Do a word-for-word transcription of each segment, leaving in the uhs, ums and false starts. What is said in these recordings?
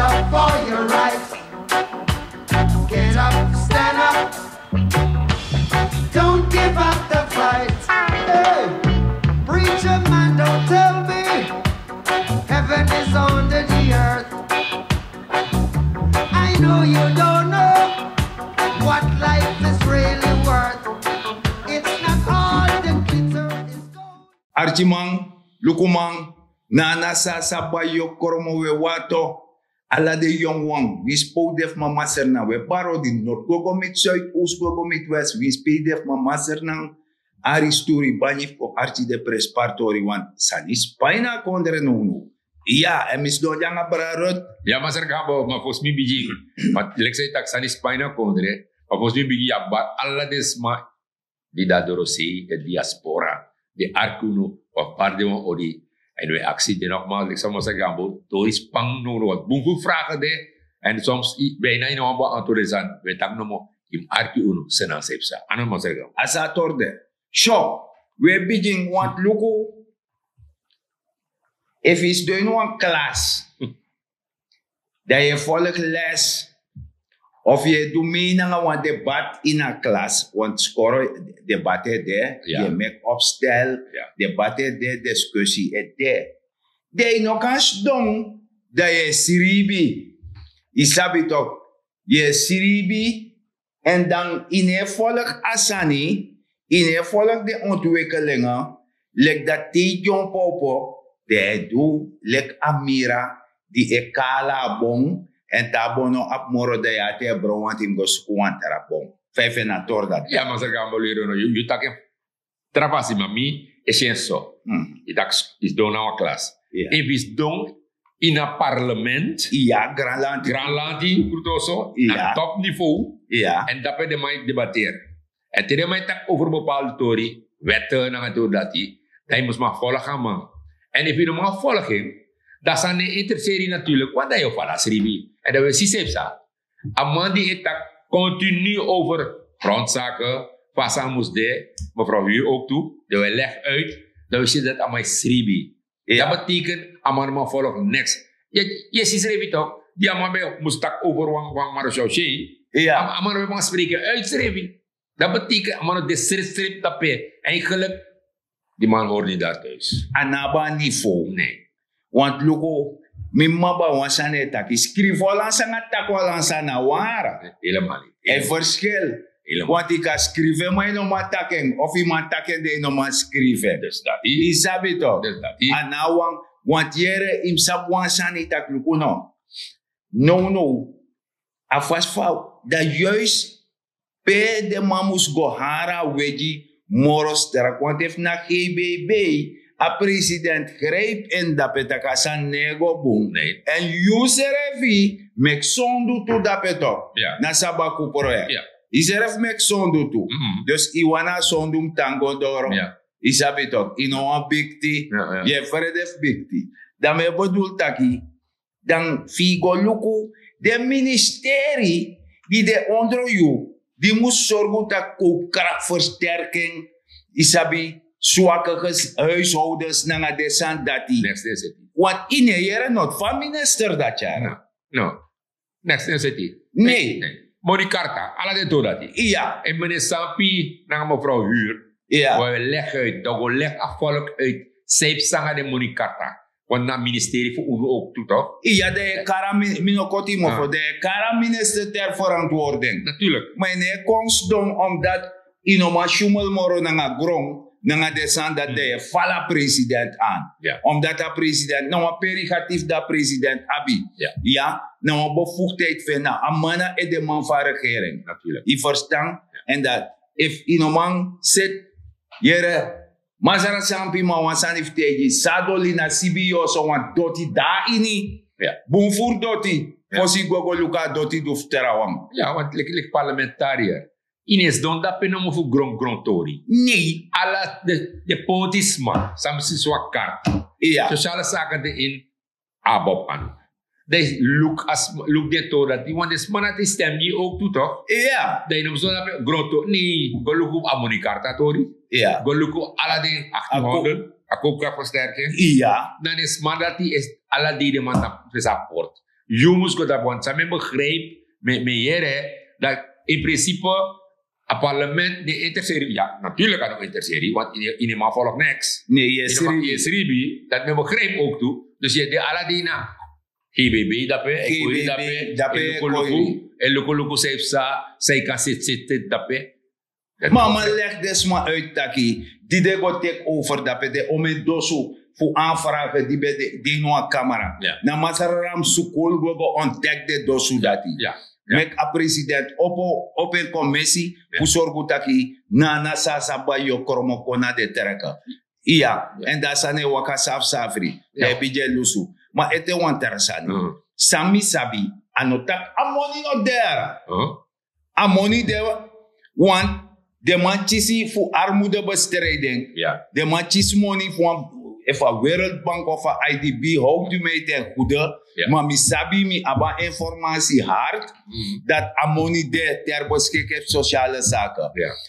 Up for your right. Get up, stand up. Don't give up the fight. Hey, preacher man, don't tell me heaven is under the earth. I know you don't know what life is really worth. It's not all the glitter is gold. Arkiman, lukuman, na a nasa, saba, yokro, mo, we wato. Ala den yongu wan, winsi pe un de fu mama Sernan, we bari odi, nord go go miti zuid, oost go go miti west, winsi pe yu de fu mama Sernan, Ari Sturi Banyi fu kon arki den prenspari tori, want sani spai na a kondre nownow. Ya, èn mi sidon de nanga brada Ruth. Ya, masra Gabo, ma fosi mi bigin, ma leki san yu taki, sani spai na a kondre, ma fosi mi bigin, yu abi bari ala den sma di de na dorosei, den diaspora, di e arki unu, wi abi bari den wan odi. Èn wi e aksi den nogmaals, leki san masra Gabo, tori span nownow, want bun fu vragen de, èn soms bijna yu no wani bo antwoord den sani, wi e taki nomo, yu mus arki unu, Sernan san yu psa. A no, masra Gabo. A so a tori de. So, wi e bigin, want luku, efu yu sidon ini wan klas, dan yu e folg les, of yu e du mee nanga wan debat ini a klas, want skoro, debat e de, yu e meki opstel, debat e de, diskusi e de. Dan yu no kan sidon, dan yu e sribi. Yu sabi toch, yu e sribi, èn dan yu no e folg a sani, yu no e folg den ontwikkelingi, leki dati te yu dyompo opo, dan yu e du leki a mira di e kala a bon, èn te a bon no abi moro, dan yu ati e bron, want yu mus go suku wan tra bon. Fa yu feni a tori dati? Ya, masra Gabo, lero no, yu, yu taki en tra fasi, ma mi e si en so. Yu taki, yu sidon na wan klas. Efu yu sidon ini a parlement, ya, granlanti, granlanti, krutoso, na top niveau. Ya. Èn dape den man e debateri. Èn te den man e taki over bepaalde tori, wèt nanga tori dati, dan yu mus man folg a man. Èn efu yu no man folg en, dan a sani no e intereseri yu natuurlijk, want dan yu o fala sribi. Èn dan wi e si san yu psa. A man di e taki continu over grondzaken, fa a sani mus de, mevrouw Huur ook toe, dan wi e leg uit, dan wi si dati a man e sribi. Dat betekent, a man no man folg niks. Yu e si srefi toch, di a man ben mus taki over wan, wan Marechal Shea. A man no ben man spreken uit srefi. Dat betekent, a man no de srip, srip tape. Eigenlijk, die man hoort niet daar thuis. A no abi a niveau. Nee. Want luku, mi mama ben wan sani e taki, skrifi Hollands nanga taki Hollands na wara. Helemaal niet. A verschil. Helemaal. Want yu kan skrifi en, ma yu no man taki en, of yu man taki en, dan yu no man skrifi en. Dus dati. Yu sabi toch? Dus dati. A no wan, want yere, yu mus sabi wan sani, taki luku no. Nownow, a fasi fa, dan juist pe den man mus go hari a wegi moro strak. Want efu na G B B, a president grijp in dape, taki a sani no e go bun. Nee. Èn yu srefi meki sondu tu dape toch. Ja. Na Sabaku project. Ja. Yu srefi meki sondu tu. Mhm. Dus yu wani a sondu mus tan go doro. Ja. Yu sabi toch, yu no wani bikti. Ja, ja. Yu e frede fu bikti. Dan mi e bedoel taki, dan fu yu go luku den ministeri di de ondro yu, di mus sorgu taki koopkrachtversterking, yu sabi, zwakke ges-, huishoudens nanga den sani dati. Next day city. Want yu no e yere noti fu a minister dati, yara. No. No. Next day city. Nee. Nee. Monikarta, ala den tori dati. Iya. En meneer Sampi nanga mevrouw Huur. Iya. We leggen uit, dan we leggen a volk uit. Zij psa nanga den monikarta. Want na ministeri fu unu ook tu toch? Iya, dan yu e kari a mi-, mi no koti mofo, dan yu e kari a minister ter verantwoording. Natuurlijk. Ma yu no e kon sidon, omdat yu no man sumel moro nanga gron, nanga den sani dati, dan yu e fala president aan. Ja. Omdat a president, na wan prerogatief di a president abi. Ja. Ya, na wan bevoegdheid fu en, na a man na edeman fu a regering. Natuurlijk. Yu ferstan? Ja. En dat, efu yu no man seti, yere, Masra Sampi, ma wan sani fu taigi yu, san a doli na sibi yu oso, wan doti de na ini. Ya. Bun furu doti. Ya. Fosi yu go go luku a doti du fu trawan. Ya, want leki, leki parlementariër, yu no e sidon dape nomo fu gron, gron tori. Nee. Ala den, den pôtisma, san mi si so a karti. Ya. Sociale zaken de ini, a bob anu. Dan yu luku a sma, luku den tori dati, want den sma dati stem gi yu ook tu toch? Iya. Dan yu no mus sidon dape gron tori. Nee, go luku a monikarta tori. Iya. Go luku ala den achtienhonderd, a koopkrachtversterking. Iya. Dan den sma dati is ala dei den man na fu support. Yu mus go dapu want san mi begrijp, mi yere dat in principe a parlement ne intereseri, ya, natuurlijk a no intereseri want ini man volg niks. Ne ye sribi, dat mi begrijp ook tu. Dus ye de ala dina, gbb dape, gbb dape, dape, luku luku, en luku luku sai psa, sai kan sit sit sit dape. Ma a man legi den sma uit taki di den go teki over dape den omen dosu fu anfrage di ben de ini wan kamera. Na masra ram sukul go go ontdeki den dosu dati. Meki a president opo opo en komisi fu sorgu taki nana sasa bai yu o kromo kon na den treke. Iya. Èn dan a sani e waka safsafri, dan e bigin e lusu. Ma ete wan tra sani, san mi sabi, a no taki a moni no de yara. A moni de, want den man kisi fu armude bestridi en. Den man kisi moni fu wan, efu a wereldbank of a idb how du mi ete en gude. Ma mi sabi mi abi a informasi hard, dati a moni de ter beskikking fu sosiale sake.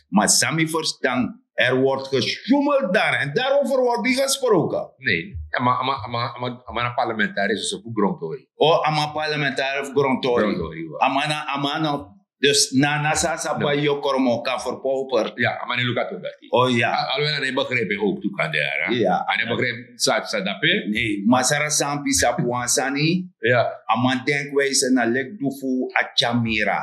Ma san mi ferstan, er word gesjoemeld daar en daarover word niet gesproken. Nee, a man a man a man a man a man a man a parlementaris so fu grondtori. O a man parlementaris fu grondtori. A man a man. Dus na na san a sa bai yu o kromo kan ferpauper. Ya a man e luka tu dati. O ya. Alwel a no e begrijpi en ook tu kan de yara. A no e begrijpi san a sa dape. Nei masra sampi sabi wan sani. A man denkwijse na leki du fu a tyamira.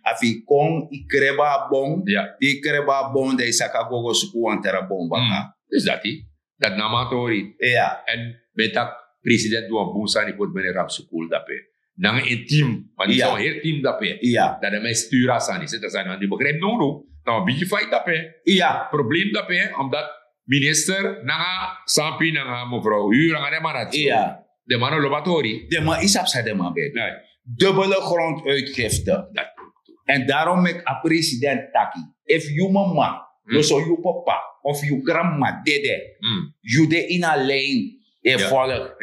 A fu yu kon yu kreba a bon. Te yu kreba a bon dan yu saka go go suku wan tra bon baka. Dus dati, dati na a man tori. Èn mi e taki, president du wan bun sani poti ben e rabi sukulu dape nanga en tim. Ma disi na wan heri tim dape. Dan den man e sturu a sani seti a sani wan di begrijpi nownow. Na wan bigi faiti dape. Problem dape, omdat minister nanga sampi nanga mevrouw huru nanga den man na tyo. Den man no lobi a tori. Den man yu sabi san den man ben e du. Dubele gronduitgifte. Èn darom meki a president taki, efu yu mama, noso yu papa, of yu granmama dede, yu de ini a lin e volg,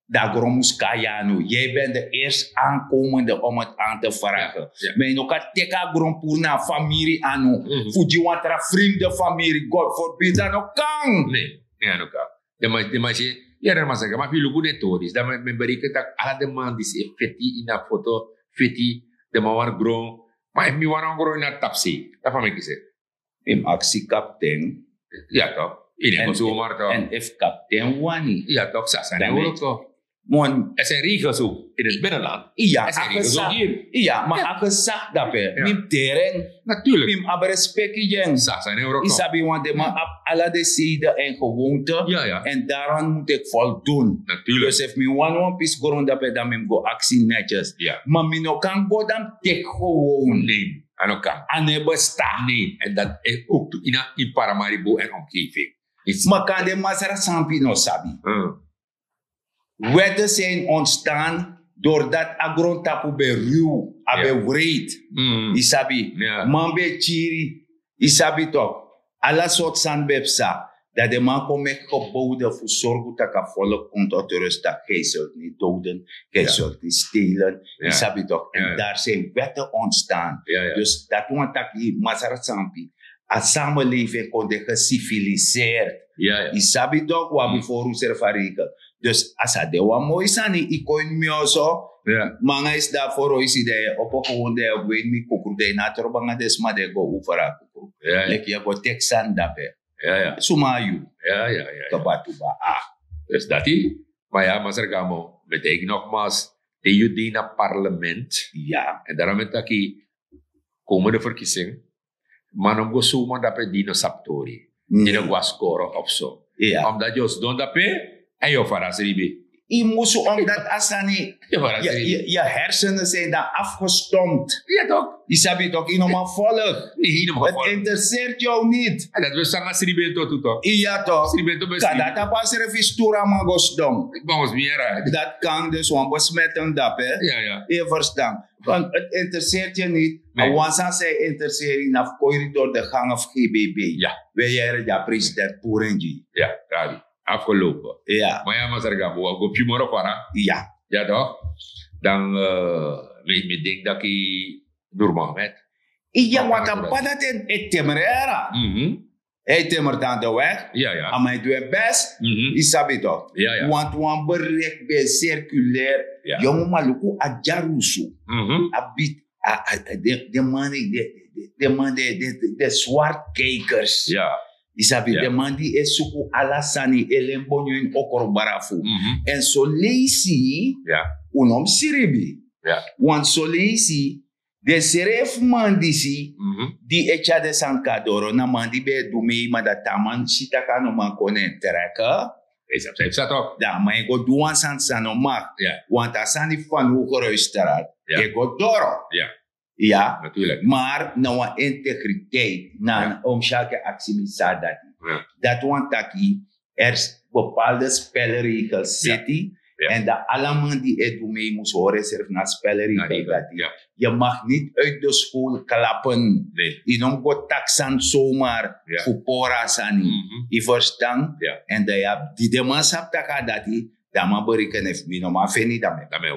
dan a gron mus kon na yu anu. Yu ben de eerst aankomende om het aan te vragen. Ma yu no kan teki a gron puru na a famiri anu fu gi wan tra frimde famiri, god forbid a no kan. Ne a no kan. Den man si, yere masra gama fu yu luku den toris dan mi bereken tak' ala den man disi e feti ini a foto, feti. Den man wani gron. Ma efu mi wani wan gron ini a tapsei, dan fa mi e kisi en? Mi mus aksi kapten. Ya tok. Ini en go sumar tok. Èn efu kapten wani, ya tok, sasa ne wroko. Wan ese regels ook in het binnenland. Ya a gesak. Ya ma a gesak dape mi mus teren. Natuurlik mi mus abi respeki gi en. Yu sabi wan den man abi ala den seide en gewoonte. Èn daran mus eki voldoen. Dus efu mi wani wan pisi gron dape dan mi mus go aksi netyes. Ma mi no kan go dan mi teki gewoon. A no kan. A no e bestan. Èn dati e ook tu ini a ini paramaribo èn omgeving. Ma kan den masra sampi no sabi. Wette sin ontstan doordat a grontapu ben ruw, a ben wreed. Yu sabi, man ben e kiri. Yu sabi tok, ala sortu sani ben psa. Dan den man kon meki gebowde fu sorgu tak' a volk kon tot rust, tak' gijsel ni doden, gijsel ni stelen. Yu sabi tok, en dari sin wette ontstan. Dus dati wani taki masra sampi, a sameleving kon de gesiviliseerd. Yu sabi tok wi abi foru srefi a regel. Dus a sa de wan moi sani yu kon ini mi oso. Manga yu si dan a foro yu si dan yu e opo gewon dan yu e gwe ini mi kukru dan yu no a trobo nanga den sma dan yu go over a kukru. Leki yu e go teki sani dape. Suma na yu? Kaba tuba a. Dus dati. Ma ya masra gamo mi e taigi nogmaals, te yu de ini a parlement. Èn darom mi e taki, komende verkiezing, man no mus go suma dape di no sabi tori, di no go na skoro of so. Omdat yu o sidon dape, èn yu o fara sribi. Yu musu omdat a sani, yu hersenen sin dan afgestompt. Yu sabi tok yu no man volg. Interesseert yu nit. Dati ben sanga sribi en to tu tok. Yu ya tok. Kan dati a pasi srefi sturu a man go sidon. Dati kan dus wan besmetten dape. Yu e verstan. Want het interesseert je niet. A wan sani san e intereseri na fu kon iri dori de gangen fu gbb. We yere di a president puru en gi. Afgelopen. Ma ya masra gamo wi o go pi moro fara. Ya tok. Dan mi denk daki, nur mohammed. Ya want a bada ten e temrera. Hij timmert aan de weg. A man e du en best. Yu sabi toch? Want wan bericht ben circulair. Yongu maluku a dyarusu. A bit a- a- de- de man di- de- de- de man de- de- de- de swartkijkers. Yu sabi, de man di e suku ala sani, e len bonyo ini okrobrafu. En soleisi un no mus sribi. Want soleisi den srefi man disi di e tyari den sani kon na doro, na man di ben e du mei, ma dati a man si tak' a no man kon na en treke. Dan a man e go du wan sani san no mag. Want a sani fu Van Hogeruisstraat e go doro. Ya, maar na wan integriteit, na wan omsake aksi mi sa dati. Dati wani taki er bepaalde spelregels seti. En dan ala man di e du mei mus hori srefi na spelregel dati. Yu mag niti uit de school klappen. Yu no mus go taki sani somar fu pori a sani. Yu ferstan? En dan yu abi di den man sabi taki a dati, dan a man bereken efu mi no man feni dan mi e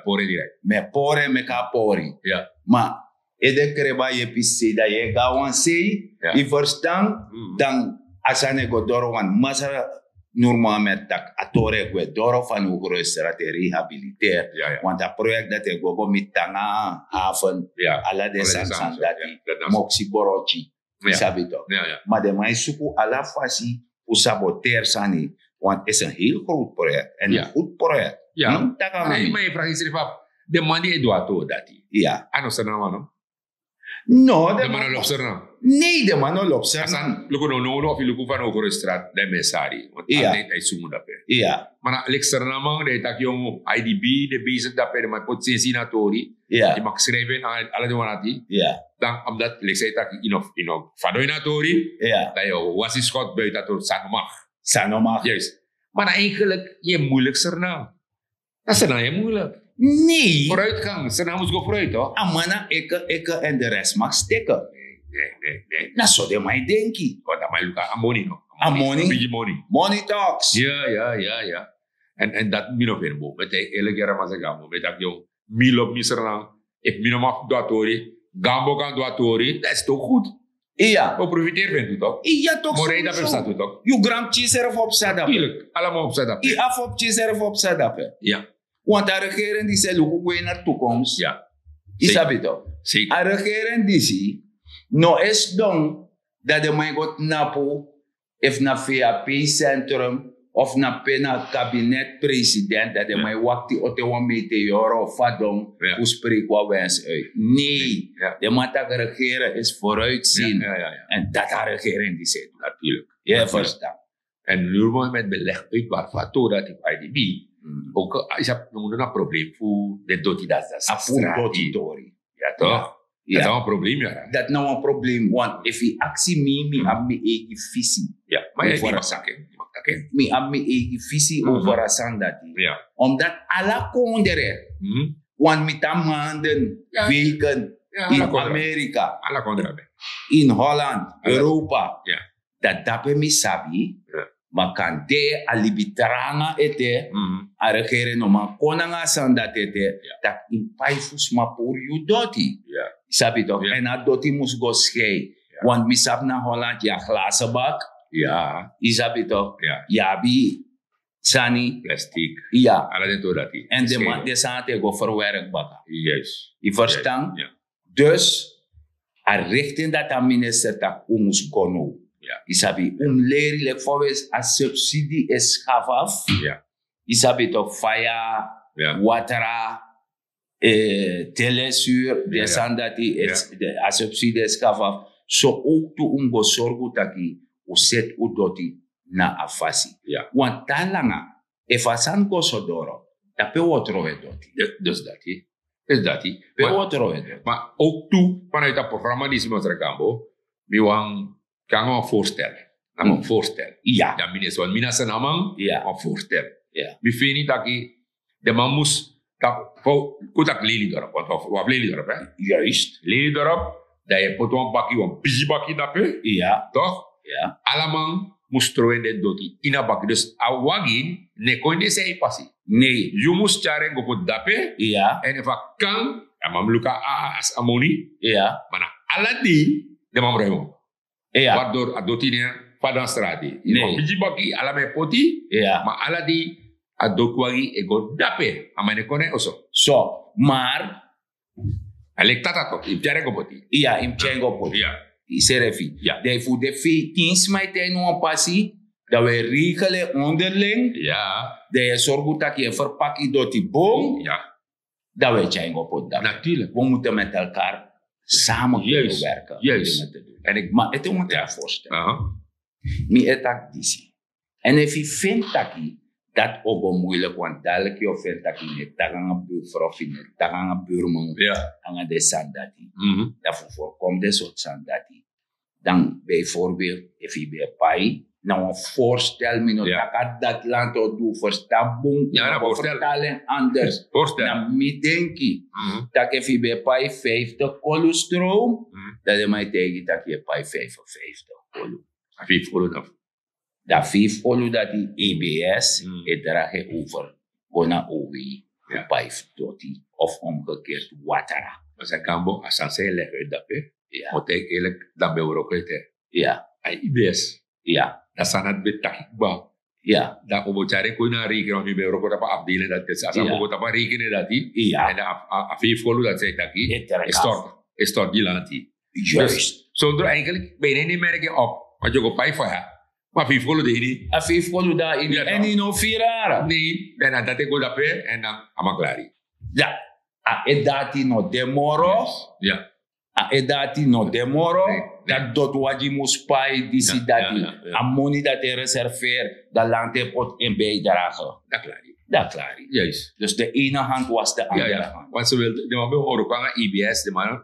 pori en. Mi e pori en meki a pori. Ma ede kreba yepi sei dan yu e go na wan sei, yu ferstan? Dan a sani e go doro wan masra. Nurman mi e taki a tori e gwe doro fan ugro e strati e rehabiliteer. Want a proyekti dati e go go mi tan nanga hafen. Ala den sani sani dati moksi borotyi. Yu sabi tok? Ma den man e suku ala fasi fu saboteer sani. Want isi en heel groot proyekti en en goed proyekti. Yu no mus taki nanga mi. Ma yu e fragi srifi afu, den man di e du a tori dati, a no srnaman no? No, den man no lobi srnan. Nei, den man no lobi srnan. Luku no no no of yu luku fan ugro e strati dan yu men sari want a dei dan yu sumu dape. Ma na leki srnaman dan yu taki yu idb, den besigi dape den man e poti sensi ini a tori. Yu mag skrifi en ala den wan dati. Dan omdati leki san yu taki yu no fadon ini a tori, dan yu wasi skot buiten a tori san no mag. San no mag. Ma na eigenlik yu e muilik srnan. Na srnan yu e muilik. Nei. Foruitgang srnan mus go foruit tok. A man na eke eke en de rest mag steke. Na so den man e denki. Want a man e luku a moni no. A moni. Bigi moni. Moni talks. Ya ya ya ya. En en dat mi no feni bo met hij eerlijk yara masega mo met taki yo. Mi lobi mi srnan. Efu mi no man fu du a tori, gambo kan du a tori dat is toch goed. Iya. O profiteri fu en tu tok. Iya tok. Morei dape fu sa tu tok. Yu granpikin srefi o psa dape. Ala man o psa dape. Yu afu o pikin srefi o psa dape. Want a regering disi e luku gwe ini a toekomst. Yu sabi tok? A regering disi no e sidon dan den man e go tnapu efu na vap centrum of na pe na kabinet president dan den man e wakti ote wan meteor o fadon fu spreki wan wens uit. Nei, den man taki regering is vooruitzien. En dati a regering disi e du. Natuurlik. Yu e ferstan? En nurman met beleg uit wari fu a tori dati fu idb. Ook is a no mundo na problem fu den doti dati dati a puru doti tori. Ya toch? Dati na wan problem ya. Dati na wan problem want efu yu aksi mi mi abi mi eigi fisi. Ma yu e gi maktake. Mi abi mi eigi fisi over a sani dati. Omdat ala kondre want mi tan maanden, weken in amerika, in holland, europa. Dan dape mi sabi. Ma kande a libi tranga ete. A regering no man kon nanga a sani dati ete. Tak' yu pai fu sma puru yu doti. Yu sabi tok? En a doti mus go skei. Want mi sabi na holland yu a glasenbak. Yu sabi tok? Yu abi sani plastik. Ya. Ala den tori dati en den man den sani dati e go ferwerk baka. Yu ferstan? Dus a riktin dati a minister tak' un mus go now. Yu sabi un mus leri leki fa we a subsidi e skafu afu. Yu sabi tok? Faya, watra, telesur den sani dati. A subsidi e skafu afu. So owktu un mus go sorgu taki un seti un doti na a fasi. Want te a langa efu a sani go so doro, dan pe un o trowe doti? Dus dati. Dus dati. Pe un o trowe doti? Ma owktu fanuiti a programa disi masra gambo, mi wani kon nanga wan voorstel. Nanga wan voorstel. Ya. Dan mi no e si wan mi na srnaman. Wan voorstel. Mi feni taki den man mus tapu, kon taki leli dorp want wi abi leli dorp. Juist. Leli dorp. Dan yu e poti wan baki wan bigi baki dape. Tok? Ala man mus trowe ini den doti ini a baki dus a wagi no e kon ini den sei pasi. Nei, yu mus tyari en go poti dape. Èn efu a kan a man mus luku a moni. Ma na ala dei den man mus roi wan. Waardoor a doti ne fadon a strati. Yu no bigi baki, ala ben poti. Ma ala di a dokwagi e go dape, a man e kon na en oso. So, maar a leki tata tok, yu mus tyari en go poti. Iya, yu mus tyari en go poti. Yu srefi. Dan yu fu de fi tin sma e taigi wan pasi, dan wi e regel en onderling. Dan yu e sorgu tak' yu e ferpaki doti bun. Dan wi e tyari en go poti. Dan wi mutu met elkaar samen kunnen werken. Maar ete wan tra voorstel. Mi e taki disi. En efu yu feni taki dati o go moeilijk, want dadelijk yu o feni taki yu no e taki nanga buurvrouw of yu no e taki nanga buurman, nanga den sani dati, dan fu voorkom den sortu sani dati, dan bijvoorbeeld efu yu ben e pai, na wan voorstel, mi no taki dati lanti o du, ferstan bun, mi no go fertalen anders. Na mi denki taki efu yu ben e pai vijftig kolu stroom, dan den man e taigi taki yu e pai vijfenvijftig kolu. A vijf kolu dan. Dan vijf kolu dati E B S e dragen over go na O W fu pai fu doti of omgekeerd watra. Als a gambo a sani san yu legi uit dape, moet ik eerlijk dan ben wroko ete. A E B S. Dan sani dati ben taki kba. Dan o bo tyari kon na a rekening, want mi ben wroko tapu a afdeling dati, a sani bo go tapu a rekening dati. En dan a vijf kolu dati san yu taki e stort, e stort gi lanti. Juist. Sondro eigenlijk ben yu no e merki en op, want yu go pai faya. Ma a vijf kolu de ini. A vijf kolu de ini. En yu no firi en. Nee, dan na dati e go dape en dan a man klari. Ya, a e dati no de moro. A e dati no de moro. Dati doti wagi mus pai disi dati. A moni dati e reserveer, dan lanti e poti en bijdrage. Dan klari. Dan klari. Dus de ene hand was de andere hand. Want ze wilden, de man ben oro kon nanga E B S, de man,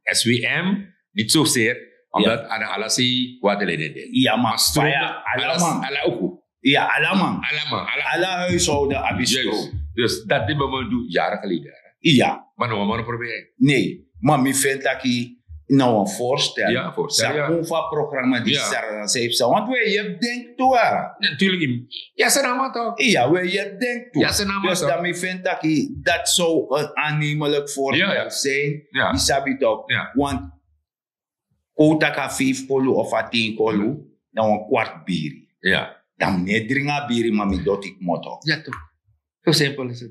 S W M, niet zozeer, omdat aan alles zie wat er in de. Ya, maar stroom, ala man, ala uku. Ya, ala man. Ala man, ala huishouden abi stroom. Dus dat die man doet jaren geleden. Ya. Maar no man proberen. Nee, maar mi vind taki na wan voorstel. Sa kun fu a programma di Sara na sa e psa, want wi e yepi denki tu. Natuurlijk. Ya, Sara man toch. Ya, wi e yepi denki tu. Dus dan mi vind taki dat zou een aannemelijk voorstel zijn. Yu sabi toch. Want kon un taki a feifi kolu of a tin kolu, na wan kwart biri. Dan mi no e dringi a biri, ma mi doti kmoto. Ya toch. Zo simpel is het.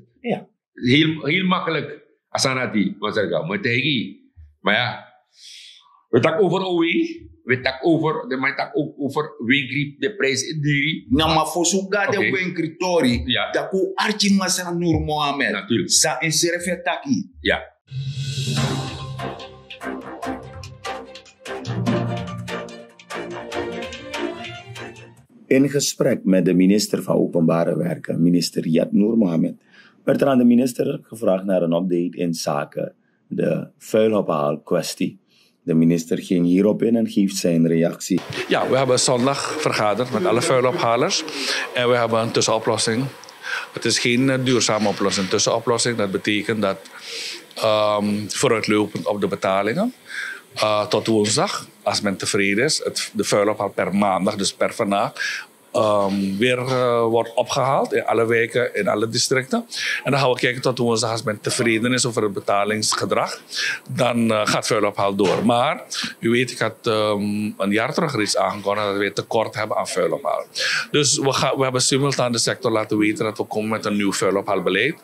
Heel makkelijk. A sani dati, masra, mi e taigi yu. Maar ja, we taki over O W, we taki over, de man taki ook over winkri, de prijs is diri. Na ma fosi un go na den winkri tori, dan kon un arki masra Nur Mohammed. San ensrefi e taki. In gesprek met de minister van Openbare Werken, minister Yatnoor Mohamed, werd er aan de minister gevraagd naar een update in zaken de vuilophaalkwestie. De minister ging hierop in en geeft zijn reactie. Ja, we hebben zondag vergaderd met alle vuilophalers. En we hebben een tussenoplossing. Het is geen eh, duurzame oplossing, tussenoplossing. Dat betekent dat ehm, vooruitlopend op de betalingen, eh, tot woensdag, als men tevreden is, het, de vuilophaal per maandag, dus per vandaag, ehm, weer eh, wordt opgehaald in alle wijken, in alle districten. En dan gaan we kijken tot woensdag, als men tevreden is over het betalingsgedrag, dan eh, gaat vuilophaal door. Maar u weet, ik had ehm, een jaar terug reeds aangekondigd dat we tekort hebben aan vuilophaal. Dus we, gaan, we hebben simultaan de sector laten weten dat we komen met een nieuw vuilophaalbeleid.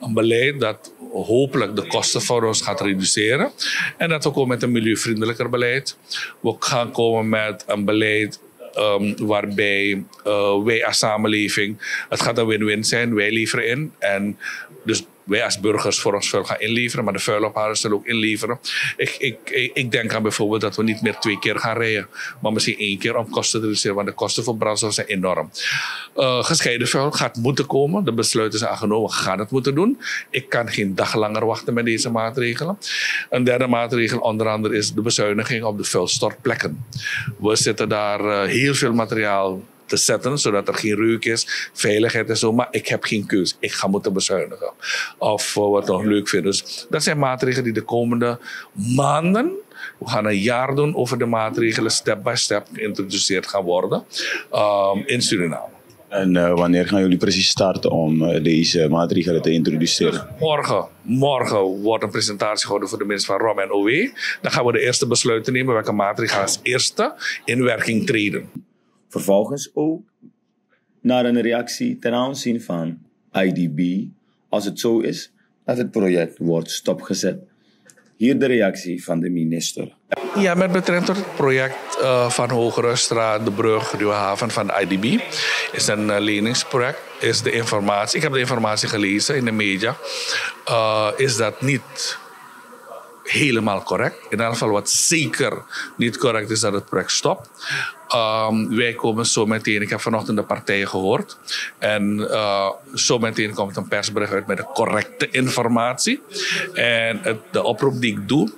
Een beleid dat hopelijk de kosten voor ons gaat reduceren. En dat we komen met een milieuvriendelijker beleid. We gaan komen met een beleid ehm, waarbij eh, wij als samenleving, het gaat een win-win zijn. Wij leveren in en dus wij als burgers voor ons vuil gaan inleveren, maar de vuilophalers zullen ook inleveren. Ik, ik, ik, ik denk aan bijvoorbeeld dat we niet meer twee keer gaan rijden, maar misschien één keer om kosten te reduceren, want de kosten voor brandstof zijn enorm. Eh, gescheiden vuil gaat moeten komen. De besluiten zijn al genomen, we gaan het moeten doen. Ik kan geen dag langer wachten met deze maatregelen. Een derde maatregel onder andere is de bezuiniging op de vuilstortplekken. We zitten daar eh, heel veel materiaal te zetten, zodat er geen reuk is, veiligheid en zo. Maar ik heb geen keus. Ik ga moeten bezuinigen. Of eh, wat we nog leuk vinden. Dus dat zijn maatregelen die de komende maanden, we gaan een jaar doen over de maatregelen, step by step geïntroduceerd gaan worden ehm, in Suriname. En uh, wanneer gaan jullie precies starten om uh, deze maatregelen te introduceren? Morgen, morgen wordt een presentatie gehouden voor de minister van Rom en O W. Dan gaan we de eerste besluiten nemen welke maatregelen als eerste in werking treden. Vervolgens ook naar een reactie ten aanzien van I D B, als het zo is dat het project wordt stopgezet. Hier de reactie van de minister. Ja, met betrekking tot het project uh, van Hogerstraat, de brug, Nieuwe Haven van de I D B, is een uh, leningsproject. Is de informatie, ik heb de informatie gelezen in de media, uh, is dat niet helemaal correct. In elk geval wat zeker niet correct is dat het project stopt. Um, wij komen zo meteen, ik heb vanochtend de partijen gehoord. En uh, zo meteen komt een persbericht uit met de correcte informatie. En het, de oproep die ik doe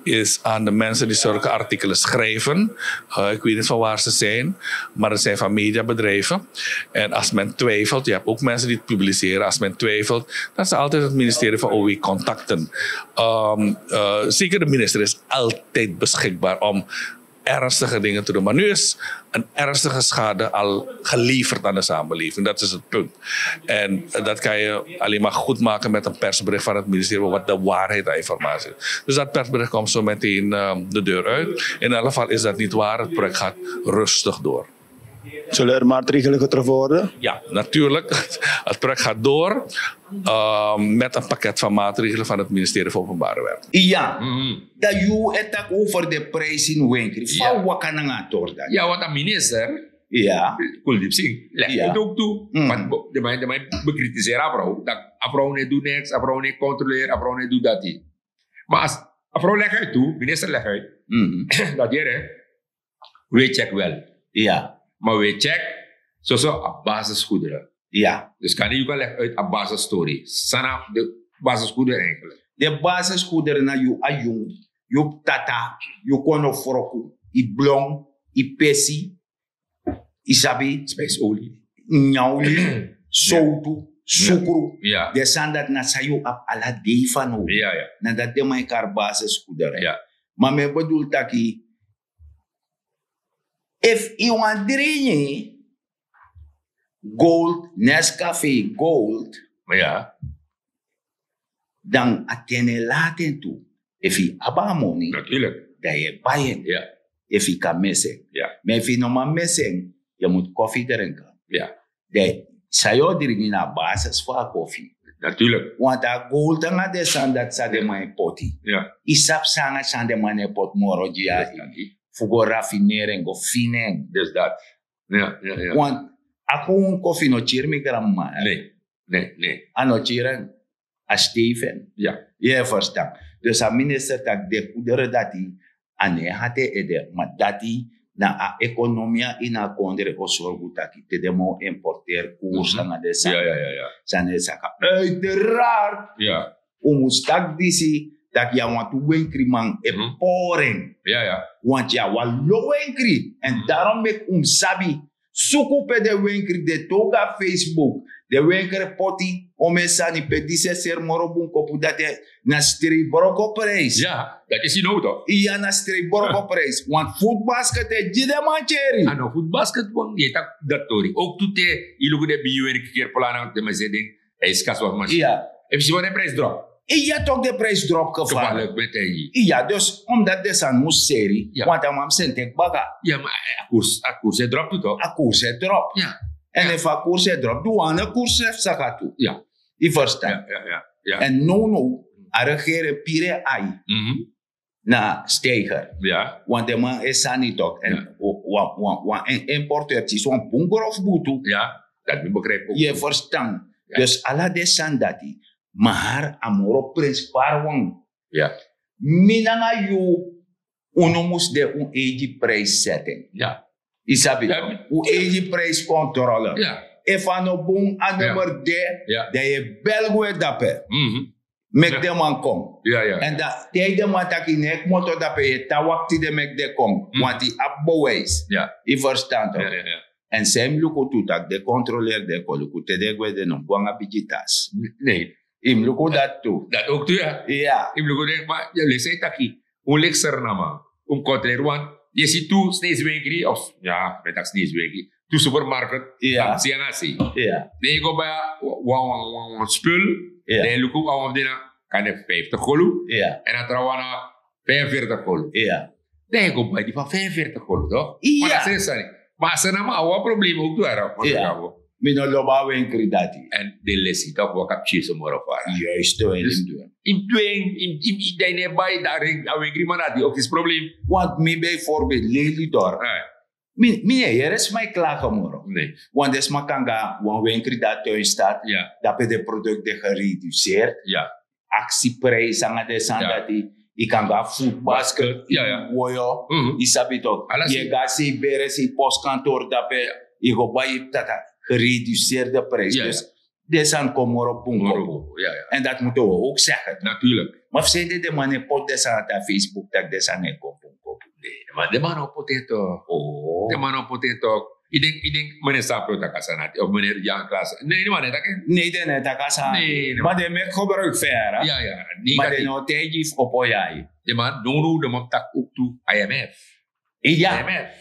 is aan de mensen die zulke artikelen schrijven. Uh, ik weet niet van waar ze zijn, maar het zijn van mediabedrijven. En als men twijfelt, je hebt ook mensen die het publiceren. Als men twijfelt, dan ze altijd het ministerie van O W contacten. Um, uh, zeker de minister is altijd beschikbaar om ernstige dingen te doen. Maar nu is een ernstige schade al geleverd aan de samenleving. Dat is het punt. En dat kan je alleen maar goed maken met een persbericht van het ministerie wat de waarheid aan informatie is. Dus dat persbericht komt zo meteen uh, de deur uit. In elk geval is dat niet waar. Het project gaat rustig door. Zullen er maatregelen getroffen worden? Ja, natuurlijk. Het project gaat door uh, met een pakket van maatregelen van het ministerie van Openbare Werken. Ja, dat you attack over de prijs in winkel. Fa waka nanga a tori dati? Ya, want a minister, ya, Kuldiep Singh, leg het ook toe. Want de man, de man bekritiseren a vrouw. Dat a vrouw niet doet niks, a vrouw niet controleert, a vrouw niet doet dat. Maar als a vrouw leg uit toe, minister leg uit. Dat hier, hè, we check wel. Ja. Maar we check, zo zo, a basisgoederen. Ja. Dus kan je kan leg uit a basisstory. Sana de basisgoederen eigenlijk. De basisgoederen na you a jong, you tata, you konofroku, i blong, i pesi, i sabi, spijsolie, nyauli, sowtu, sukru. Ja. De sani dati na san you abi ala dei fanowdu. Ja, ja. Na dati den man e kari basisgoederen. Ja. Ma mi e bedoel taki, efu yu wani dringi gold, Nescafe gold, dan a ten e lati en tu. Efu yu abi a moni, dan yu e bai en. Efu yu kan mesi en. Ma efu yu no man mesi en, yu mus kofi dringi. Dan san yu o dringi na a basis fu a kofi. Natuurlik. Want a gold nanga den sani dati san den man e poti, yu sabi san nanga san den man e poti moro gi yu a ini fu go rafineri en, go fini en. Dus dati. Want a kon kofi no kiri mi granmama. Nee, nee, nee. A no kiri en. A steven. Yu e ferstan? Dus a minister taki den kudere dati, a no e hati en ede, ma dati na a ekonomia ini a kondre o sorgu taki te den man o importeri koers nanga den sani, sani e saka. Uiteraard, un mus taki disi, taki yu a wantu wenkriman e pori en. Want yu a wan lo wenkri. Èn darom meki un mus sabi suku pe den wenkri de, toki a Facebook. Den wenkri poti, omen sani pe disi e seri moro bun kopu dati, na strei broko prijs. Ya, dati e si now tok. Iya, na strei broko prijs. Want food basket e gi den man keri. A no food basket wan, yu e taki dati tori. Ook tu te yu luku den bigi wenkri keri plan na den man seri den. Yu e si kasi wan man. Iya. Efu si wan den prijs drop. Iya, tok, den prijs drop gevaarlijk. Iya, dus omdat den sani mus seri, want a man mus seni teki baka. Ya, ma a koers, a koers e drop tu tok. A koers e drop. Èn efu a koers e drop, du wan nanga koers srefi saka tu. Yu ferstan? Èn now now a regering piri en ai na steiger. Want den man e sani tok. Èn wan importeur kisi wan bun grofu butu. Yu e ferstan? Dus ala den sani dati, maar a moro prinspari wan. Mi nanga yu, un no mus de un eigi prijssetting. Yu sabi, un eigi prijskontrole. Efu a no bun, a nummer de, dan yu e bel gwe dape. Meki den man kon. Èn dan te yu den man taki yu no e kmoto dape, yu e tan wakti den meki den kon. Want yu abi bewijs. Yu ferstan tok? Èn san yu mus luku tu, taki den kontroleri den kon luku te den e gwe, den no mus go nanga bigi tas. Nee. Yu mus luku dati tu. Dati ook tu, ya. Ya. Yu mus luku den, ma yu leisi taki un leki Sranan man, un mus kontroleri, want yu e si tu sneisi wenkri of, ya, mi e taki sneisi wenkri. tu supermarket, dan si a na sei. Dan yu go bai wan wan wan wan spul, dan yu luku a wan fu den na kan de vijftig golu, en a trawan na vijfenveertig golu. Dan yu go bai di fan vijfenveertig golu, toch? Ma na seri sani. Ma a sani na man a wan problem ook tu ara. Mi no lobi a wenkri dati. En den lesi tak' waka pikin so moro fara. Juist. Dus in dwing in in in dan in e bai dari a wenkri man na di ook is problem. Want mi bijvoorbeeld leli dor. Mi mi e yere sma e klage moro. Want den sma kan go na wan wenkri dati tuin staat, dape den product de gereduceerd. Aksi prijs nanga den sani dati. Yu kan go na food basket, yu woyo, yu sabi tok, yu e go na sei bere sei postkantoor dape, yu go bai yu tata gereduceerde prijs. Dus den sani kon moro bun kopu. En dati mus wi ook segen. Ma fu sende den man e poti den sani na facebook tak' den sani e kon bun kopu. Ma den man no poti en tok. Den man no poti en tok. Yu denk yu denk meneer sapro taki a sani ati of meneer jan klase? Ne den man no e taki en. Ne den no e taki a sani ati. Ma den meki gebruik fu en. Ma den no o taigi yu fu opo yu ai. Den man nownow den man mus taki ook tu. Imf. Imf.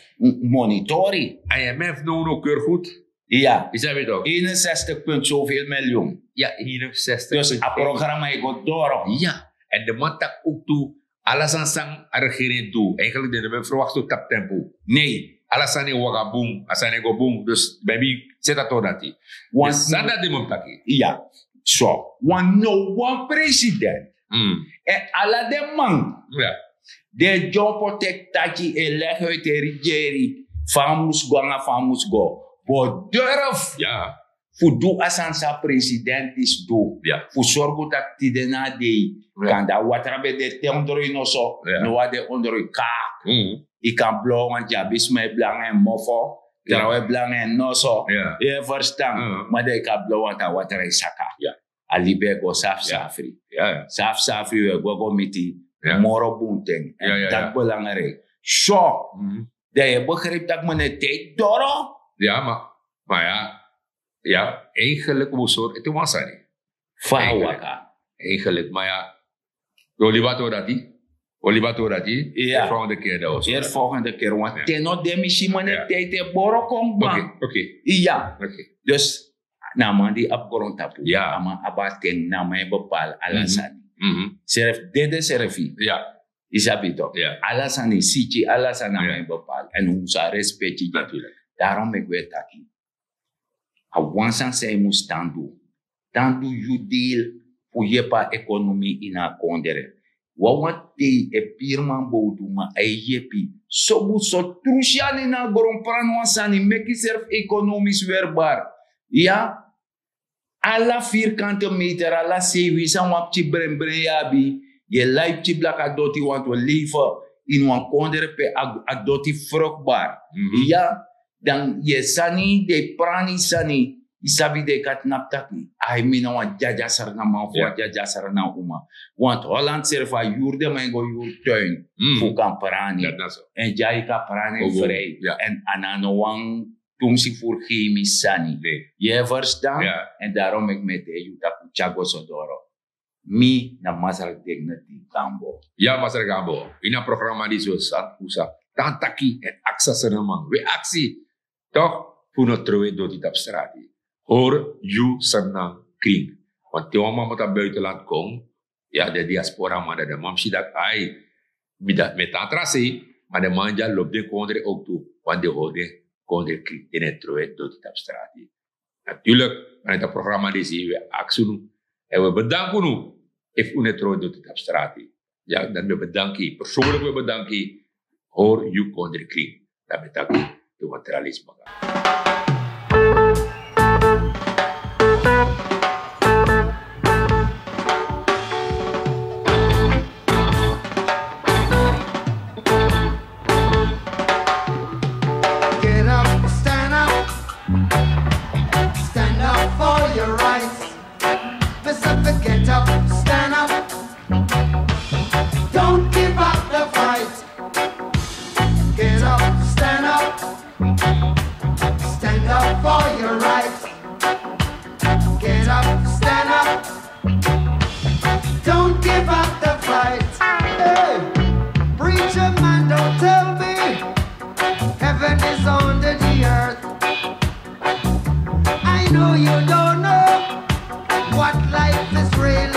Monitori. Imf nownow keur goed. Yu sabi tok? Eenenzestig punt zoveel miljoen. Dus a programma e go doro. En den man taki ook tu. Ala sani san a regering du, eigenlijk den no ben verwacht so tapu tempu. Ne. Ala sani e waka bun, a sani e go bun, dus ben mi seti a tori dati. Wan sani dati den man mus taki. Iya. So wan no wan president, en ala den man di e dyompo teki taki e legi uit e rigeri, fa a mus go nanga fa a mus go, bo durf fu du a sani san a president disi du, fu sorgu tak' tide na a dei, kanda watra ben de te ondro yu noso, now a de ondro yu kaka. Yu kan blow wan dyabisma e blangi en mofo, trawan e blangi en noso. Yu e ferstan? Ma dan yu kan blow wan tan watra e saka. A libi e go safsafri. Safsafri wi e go go miti moro bun ten. Dati belangrijk. So dan yu e begripi tak' mi no e teki doro. Ya ma ma ya. Ya, eigenlijk wi sori ete wan sani. Fa a waka? Eigenlijk ma ya, wi o libi a tori dati. Wi o libi a tori dati. Volgende keer dan wi o sori. Volgende keer want te no de mi si mi no e teki te boro kon kba. Iya. Dus na a man di abi grontapu, a man abi a ten, na a man e bepaal ala sani. Serfi dede serfi. Yu sabi tok? Ala sani siki ala sani na man e bepaal èn un mus a respeki gi en. Darom meki wi e taki a wan sani san yu mus tan du, tan du yu deal fu yepi a ekonomi ini a kondre. Wawan tei e piri man bowtu ma a e yepi. Sobu so tru syani na a gron prani wan sani meki yuserfi ekonomis werbar. Iya. Ala virkante meter ala sei winsi na wan pikin brenbren yu abi, yu e lai pikin blaka doti wantu leife ini wan kondre pe a doti frukbar. Iya. Dan yu e sani den e prani sani. Yu sabi den e kati napu taki ai mi na wan dyadya srna man fu wan dyadya srna uma. Want holland serfi a yuru den man e go yuru tuin fu kan prani. Èn dya yu kan prani en frij. Èn a na no wan tumsi furu hei mi sani. Yu e ferstan? Èn darom meki mi e taigi yu tak' un tyari go so doro. Mi na masra dignity gambo. Ya masra gambo. Ini a programma disi wi sa un sa tan taki èn aksi a srnaman wi e aksi tok' fu no trowe doti tapu strati. Hori yu srnan kring. Wan te wan man mus na buitenland kon, ya den diaspora man dan den man mus si dati ai, mi dati mi e tan tra sei. Ma den man di a lobi den kondre owktu, wan den hori den kondre kring den no e trowe doti tapu strati. Naturlik, maneti a programma disi wi e aksi unu èn wi e bedanki unu efu un no e trowe doti tapu strati. Ya dan mi e bedanki personlik wi e bedanki. Hori yu kondre kring. Dan mi e taki yu wan tra lesi baka. Get up, stand up, stand up for your rights. Mister Get up, stand up. Don't give up the fight. Get up, stand up. Stand up for your rights. Get up, stand up. Don't give up the fight. Hey, preacher man, don't tell me heaven is under the earth. Israel.